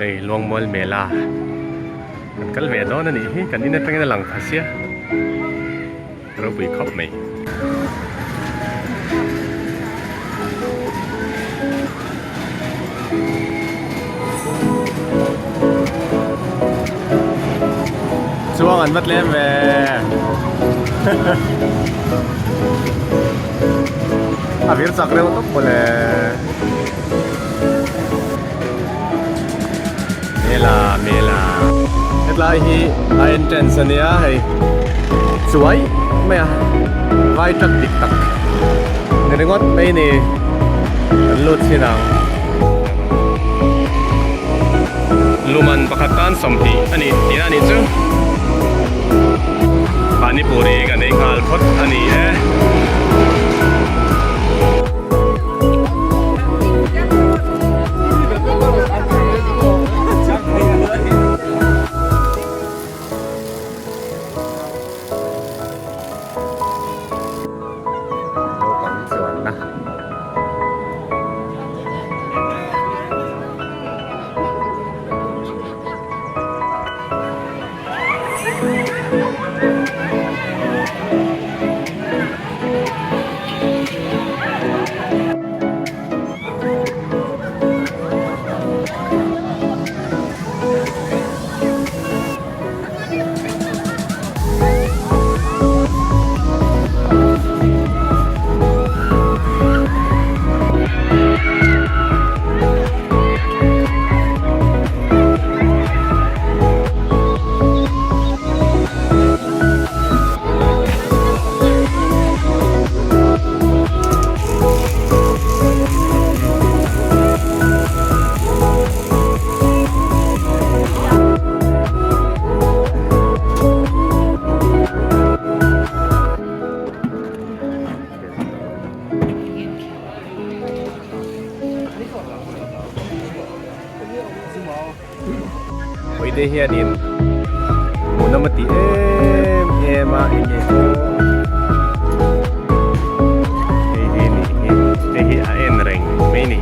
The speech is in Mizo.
Hei Luangmual Mela kan kal ve dawn a nih hi kan in atangin a lang pha sia ropui khawp mai. Chuang an va tlem ve a vir chak reuh tawp mawle. Mela mela hetlai hi a entrance a nia hei chuai mai a vai truck dik tak ni ringawt mai ni kan lut chhin ang luman pakhat tan 20 a ni tihna a nih chu panipuri kan ei nghal phawt a ni e. Naupang chuanna. Puite hianin hmuhnawm a ti em em a enge hei hi nih hi hei hi a en reng mai ni.